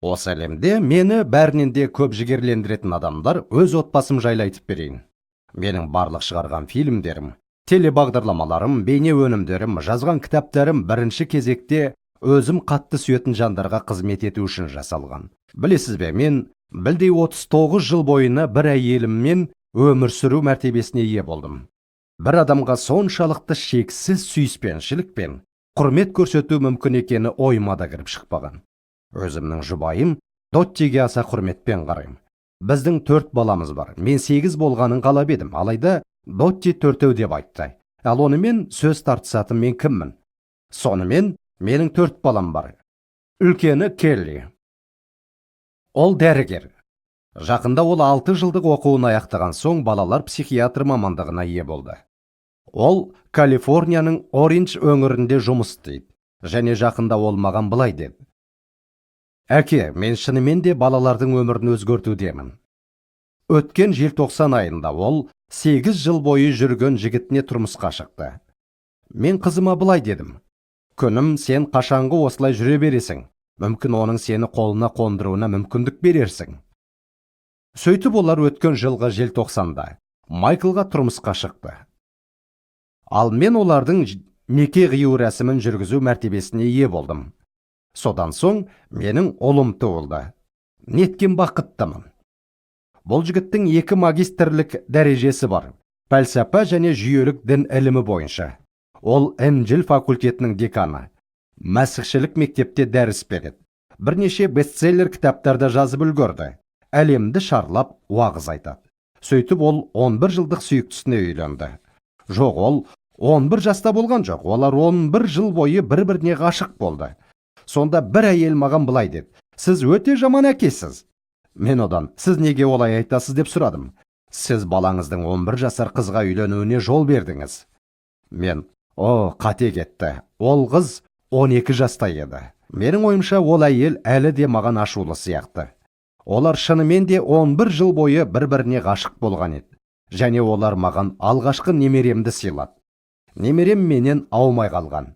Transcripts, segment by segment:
Осы әлемде мені бәрінен де көп жігерлендіретін адамдар, өз отбасым жайлы айтып берейін. Менің барлық шығарған фильмдерім, телебағдарламаларым, бейне өнімдерім, жазған кітаптарым бірінші кезекте өзім қатты сүйетін жандарға қызмет ету үшін жасалған. Білесіз бе, мен білдей 39 жыл бойына бір әйеліммен өмір сүру мәртебесіне ие болдым. Бір адамға соншалықты шексіз сүйіспеншілік пен құрмет көрсету мүмкін екені ойыма да кіріп шықпаған. Өзімнің жұбайым Доттиге аса құрметпен қараймын. Біздің төрт баламыз бар. Мен сегіз болғанын қалап едім, алайда Дотти төртеу деп айтты. Ал онымен сөз тартысатын мен кіммін? Сонымен, менің төрт балам бар. Үлкені Келли. Ол дәрігер. Жақында ол 6 жылдық оқуын аяқтаған соң, балалар психиатр мамандығына ие болды. Ол Калифорнияның Ориндж өңірінде жұмыс істейді. Және жақында ол маған былай деді: «Әке, мен шынымен де балалардың өмірін өзгертудемін». Өткен желтоқсан айында ол 8 жыл бойы жүрген жігітіне тұрмысқа шықты. Мен қызыма былай дедім: «Күнім, сен қашанғы осылай жүре бересің? Мүмкін, оның сені қолына қондыруына мүмкіндік берерсің». Сөйтіп, олар өткен жылғы желтоқсанда Майклға тұрмысқа шықты. Ал мен олардың неке қию рәсімін жүргізу мәртебесіне ие болдым. Содан соң менің ұлым туылды. Неткен бақыттымын! Бұл жігіттің екі магистрлік дәрежесі бар: пәлсапа және жүйелік дін ілімі бойынша. Ол Інжіл факультетінің деканы, мәсіхшілік мектепте дәріс береді, бірнеше бестселлер кітаптарды жазып үлгерді, әлемді шарлап уағыз айтады. Сөйтіп, ол 11 жылдық сүйіктісіне үйленді. Жоқ, ол 11 жаста болған жоқ, олар 11 жыл бойы бір біріне ғашық болды. Сонда бір әйел маған былай деді: «Сіз өте жаман әкесіз». Мен одан: «Сіз неге олай айтасыз?» – деп сұрадым. «Сіз балаңыздың 11 жасар қызға үйленуіне жол бердіңіз». Мен: «О, қате кетті, ол қыз 12 жаста еді». Менің ойымша, ол әйел әлі де маған ашулы сияқты. Олар шынымен де 11 жыл бойы бір біріне ғашық болған еді. Және олар маған алғашқы немеремді сыйлады. Немерем менен аумай қалған.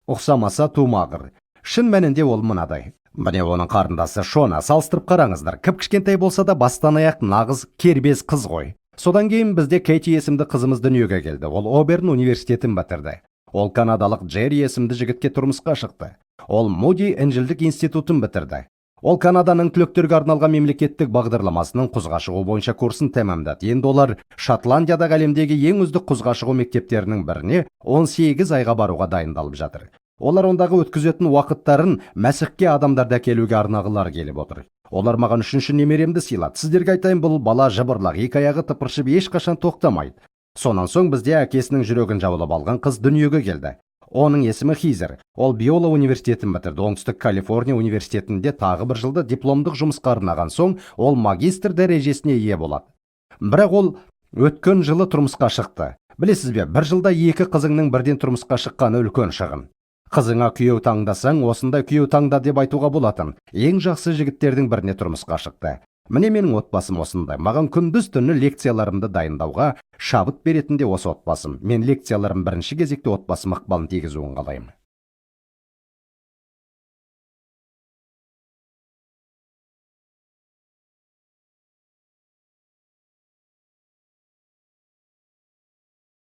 Ұқсамаса тумағыр. Шын мәнінде ол мынадай. Міне, оның қарындасы Шона, салыстырып қараңыздар. Кіп кішкентай болса да, бастан аяқ нағыз кербез қыз ғой. Содан кейін бізде Кейти есімді қызымыз дүниеге келді. Ол Оберн университетін бітірді. Ол канадалық Джерри есімді жігітке тұрмысқа шықты. Ол Муди інжілдік институтын бітірді. Ол Канаданың түлектерге арналған мемлекеттік бағдарламасының құзға шығу бойынша курсын тәмамдады. Енді олар Шотландиядағы әлемдегі ең үздік құзға шығу мектептерінің біріне 18 айға баруға дайындалып жатыр. Олар ондағы өткізетін уақыттарын Мәсіхке адамдарды әкелуге арнағылары келіп отыр. Олар маған үшінші немеремді сыйлады. Сіздерге айтайын, бұл бала жыбырлақ, екі аяғы тыпыршып, ешқашан тоқтамайды. Сонан соң бізде әкесінің жүрегін жаулап алған қыз дүниеге келді. Оның есімі Хизер. Ол Биола университетін бітірді. Оңтүстік Калифорния университетінде тағы бір жылды дипломдық жұмысқа арнаған соң, ол магистр дәрежесіне ие болады. Бірақ ол өткен жылы тұрмысқа шықты. Білесіз бе, бір жылда екі қызыңның бірден тұрмысқа шыққаны үлкен шығын. Қызыңа күйеу таңдасаң, осындай күйеу таңда деп айтуға болатын. Ең жақсы жігіттердің біріне тұрмысқа шықты. Міне, менің отбасым осындай. Маған күндіз түні лекцияларымды дайындауға шабыт беретін де осы отбасым. Мен лекцияларым бірінші кезекте отбасым ықпалын тигізуін қалаймын.